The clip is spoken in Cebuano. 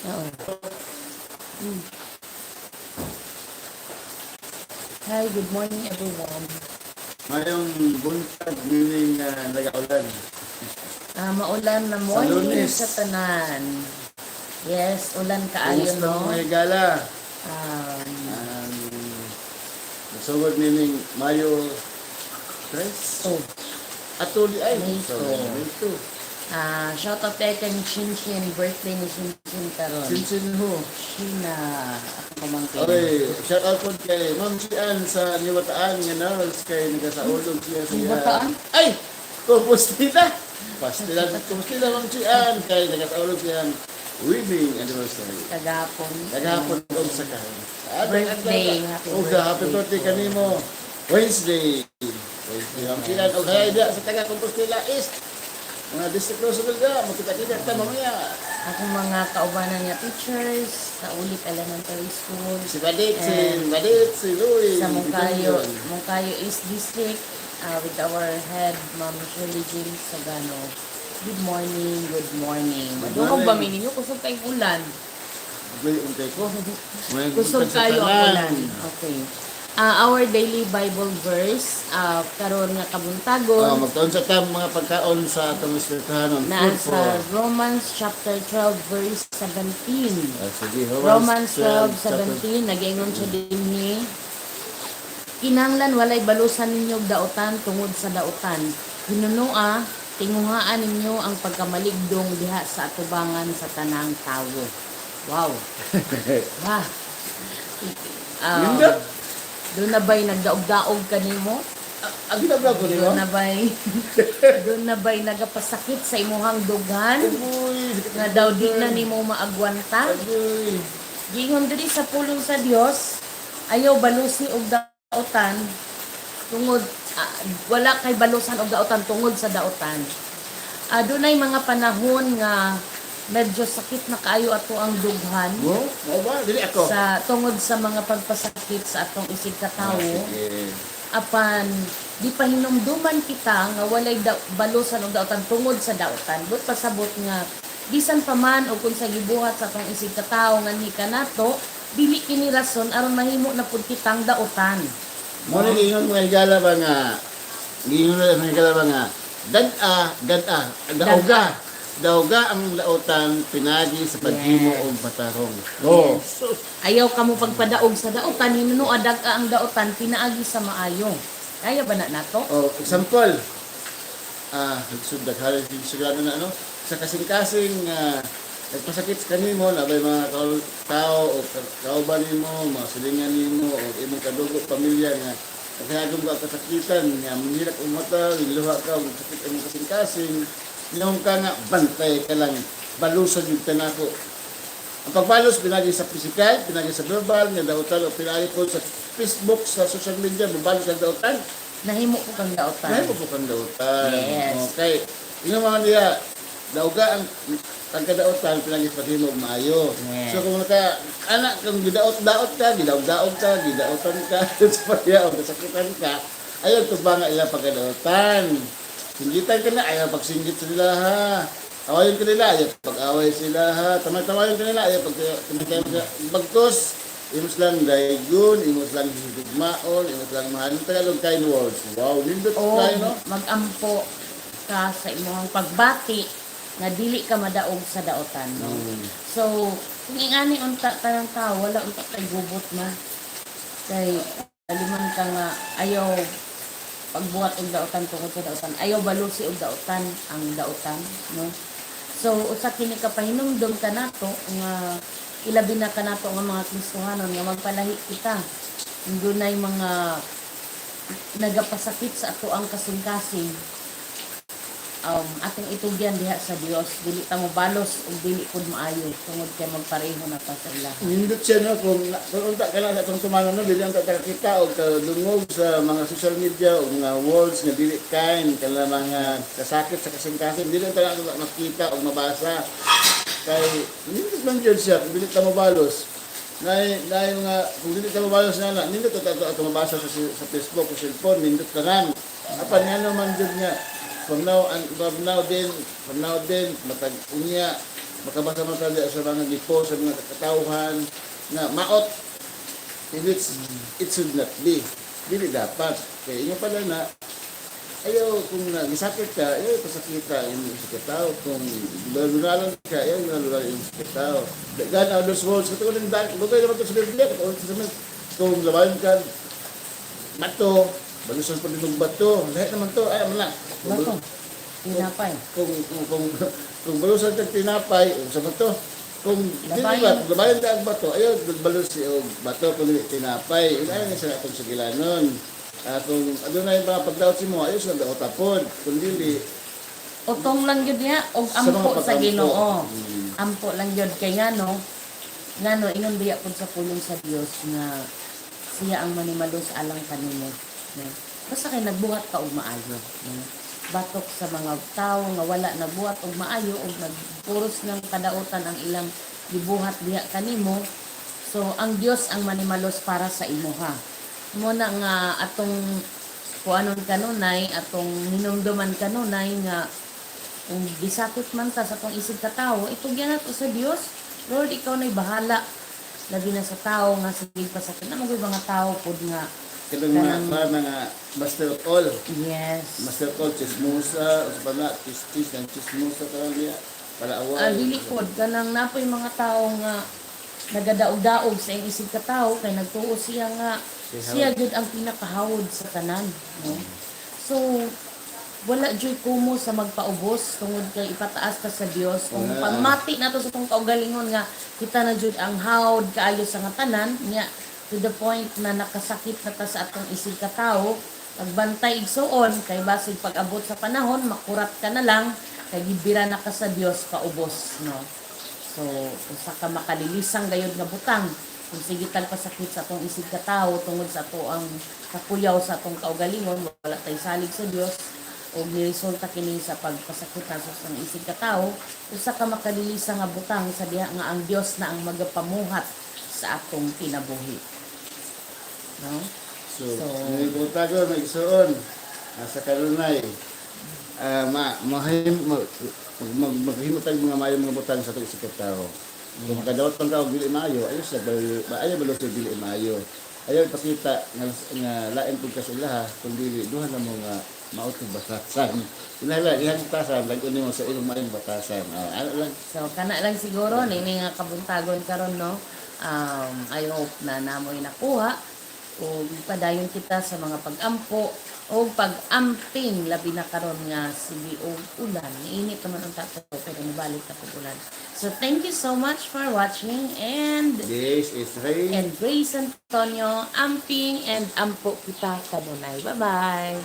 Oo. Hi, good morning, everyone. Mayong buntag, meaning nagaulan. Ah, maulan na Sa morning Lunes. Sa tanan. Yes, ulan kaayo, Kumusta no? mga higala? Nasugod nining Mayo 3. Oh, Atuli ay. May Sorry, 2. May 2. Ah, shout out kay kang Shin Shin, birthday ni Shin Shin karon. Sinsin ho. Sheena, akong pamangkin. Okay, shout out po kay Ma'am Sian sa Niwataan nga nurse kay nagasaulog siya sa Niwataan? Ay! Compostela! Pastila, Compostela, Ma'am Sian, kay nagasaulog siya ang wedding anniversary. Kagapon. Kagahapon og sa karon. Birthday, happy Og happy birthday birthday po. Kanimo. Wednesday. Wednesday, Ma'am Sian, og hay diya sa taga Compostela East. Mga District Roosevelt da, magkita-kita ta mamaya. Akong mga kaubanan nga teachers sa Ulip Elementary School. Si Badit, si Louie. Sa Moncayo, Moncayo East District, with our head, Ma'am Shirley James Sagano. Good morning, good morning. Good Madungog ba morning. mi ninyo? Kusog kayong ulan. Uy, untay ko. Mayong Kusog buntag sa kayo ang tanan. ulan. Okay. Ah, our daily Bible verse, karon nga kabuntagon, Oh, magtaon sa tam mga pagkaon sa atong eskwelahanon. naa Food sa for. Romans chapter 12 verse 17. Ah, sige, Romans 12, chapter 17, nag-ingon siya dinhi. Kinanglan walay balusan ninyo og dautan tungod sa dautan. Hinunua, tinguhaan ninyo ang pagkamaligdong diha sa atubangan sa tanang tawo. Wow. Ha. Nindot. Doon na ba'y nagdaog-daog kanimo? Ang ginagawa ko nimo? Doon na ba'y nagapasakit sa imuhang dughan? Uy, Nga daw di na nimo maagwanta? Agoy. Giingon diri sa pulong sa Dios, ayaw balusi og dautan tungod wala kay balusan og dautan tungod sa dautan. Ah, dunay mga panahon nga medyo sakit na kaayo ato ang dughan Mo? Mo ba? Dili ako. Sa tungod sa mga pagpasakit sa atong isig katawo. Ah, sige. Apan di pa hinumduman kita nga walay balusan og dautan tungod sa dautan. But pasabot nga bisan pa man og kung sa gibuhat sa atong isig katawo nga ni kanato, dili kini rason aron mahimo na pud kitang dautan. Mo ni giingon mga higala ba nga, giingon na mga higala ba nga dad-a, dad-a, dauga. Dauga ang lautan pinagi sa paghimo og matarong. Oh. Yes. Ayaw ka mo pagpadaog sa dautan, hinunoa dag-a ang dautan pinaagi sa maayo. Kaya ba na nato? Oh, example. Ah, nagsud daghan sigurado na ano sa kasing-kasing nagpasakit sa kanimo na bay mga tao o kauban nimo, mga silingan nimo o imong kadugo, pamilya nga nagkahagom ka kasakitan nga manghilak og mata, giluha ka og sakit imong kasing-kasing, ingon ka nga bantay ka lang, balusan yung tanako. Ang pagbalos pinagi sa physical, pinagi sa verbal nga dautan o pinagi po sa Facebook, sa social media, mabalos ang dautan. Nahimo ko kang dautan. Dahil po kang dautan. Yes. Okay. Yung mga niya, dauga ang pagkadautan, pinagis paghimo og maayo. Yes. So kung naka, anak, kung gidaot-daot ka, gidaog-daog ka, gidautan ka, sa pagya, o kasakitan ka, ayaw tubang nga ilang pagkadautan. Singgitan ka na, ayaw pagsinggit sila ha. Awayin ka nila, ayaw pag-away sila ha. Tamay-tamayin ka nila, ayaw pag tamay sila. Bagtos, imos lang daygon, imos lang higugmaon, imos lang mahalin. Tagalog kind words. Wow, nindot O tayo, no? magampo ka sa imong pagbati nga dili ka madaog sa daotan, no? So kung ingani unta tanang tao, wala unta kay gubot na kay aliman ka nga ayaw pagbuhat og dautan tungod sa dautan, ayaw balusi og dautan ang dautan, no? So usa kini ka pahinumdom kanato nga ilabi na kanato nga mga Kristohanon nga magpalahi kita kung dunay mga nagapasakit sa ato ang kasing-kasing, atong itugyan diha sa Dios. Dili ta mo balos ug dili pud maayo tungod kay magpareho na ta sa ilaha. Nindot siya, no, kung unta ka lang sa atong tumanon, no, dili unta ta kakita o kadungog sa mga social media o mga words nga dili kind, kanang mga kasakit sa kasing-kasing, dili unta na makita o mabasa. Kay nindot man jud siya kung dili ta mobalos. Nay mga kung dili ta mobalos na na, nindot ta ato mabasa sa Facebook o cellphone, nindot tanan. Apan ngano man jud nga from now then, matag unya. Makabasa man ta diya sa mga gipost sa mga katawhan na maot, in which it should not be. Dili dapat. Kaya inyo pala na, ayaw kung nagisakit ka, ayaw pasakita yung sakit tao. Kung lunalan ka, ayaw lunalan yung sakit tao. God others words, katulad ng dahil, lugay naman ito sa Biblia, katulad sa Testament, kung labayon ka, bato, balusan pa din ng bato, lahat naman to, ay, man lang. Bato. Tinapay. Kung balusan kag tinapay, sa bato, kung dili Labayon. Ba, kung labayon ka ang bato, ayaw balus si og bato kung dili tinapay. Inayon ni sa atong sugilanon. Kung adunay mga pagdaot si mo, ayaw sa daot tapon. Kung dili, Utong lang yun niya og sa mga ampo sa pag-ampo. Ginoo. Ampo lang yun kay ngano ingon biya pud sa pulong sa Dios nga siya ang manimalos alang kanimo. No? Basta kay nagbuhat ka og maayo. No? Batok sa mga tawo nga wala nagbuhat og maayo og nagpuros ng kadautan ang ilang gibuhat diha kanimo. So ang Dios ang manimalos para sa imuha. Mo na nga atong kuanon kanunay, atong hinumduman kanunay nga kung gisakit man ta sa atong isig katawo, itugyan nato sa Dios. Lord, ikaw na'y bahala. Labi na sa tao nga sige pasakit na magoy mga tao pod nga Kanang mga mga mga master of all. Yes. Master of all, chismosa, sa pala, chis chis, ng chismosa karon niya. Para away. Ah, dili pod kanang napoy mga tao nga nagadaog-daog sa iyang isig katawo kay nagtuo siya nga Siya siya gyud ang pinakahawod sa tanan, no? So wala jud kumo sa magpaubos tungod kay ipataas ta sa Dios kung pagmati nato sa atong kaugalingon nga kita na jud ang hawod kaayo sa nga tanan nya, to the point na nakasakit na ta sa atong isig katawo, pagbantay igsuon kay basig pag-abot sa panahon makurat ka na lang kay gibira na ka sa Dios paubos, no? So usa ka makalilisang gayod nga butang kung sige tal pasakit sa atong isig katawo tungod sa ato ang kakuyaw sa atong kaugalingon, wala tay salig sa Dios o niresulta kini sa pagpasakit sa atong isig katawo. Usa ka makalilisa nga butang sa diha nga ang Dios na ang magapamuhat sa atong kinabuhi, no? So, so tago nagsuon sa kanunay. Ma mahim mag, mag, maghimo tag mga maayo mga butang sa atong isig tao. Kung makadawat pang tao dili maayo, ayo sa maayo balo sa dili maayo. Ayaw ipakita nga lain pud ka sa ilaha, kung dili duha na mo nga mautong batasan. Inahala iyang batasan, lag mo sa imong maayong batasan. Ano lang. So kana lang siguro nini nga kabuntagon karon, no. I hope na namoy nakuha ug padayon kita sa mga pag-ampo o pag-amping, labi na karon nga sige og ulan. Niinit naman ang tato pero nibalik na pag ulan. So thank you so much for watching and This is Ray. And Grace Antonio, amping and ampo kita kanunay. Bye-bye.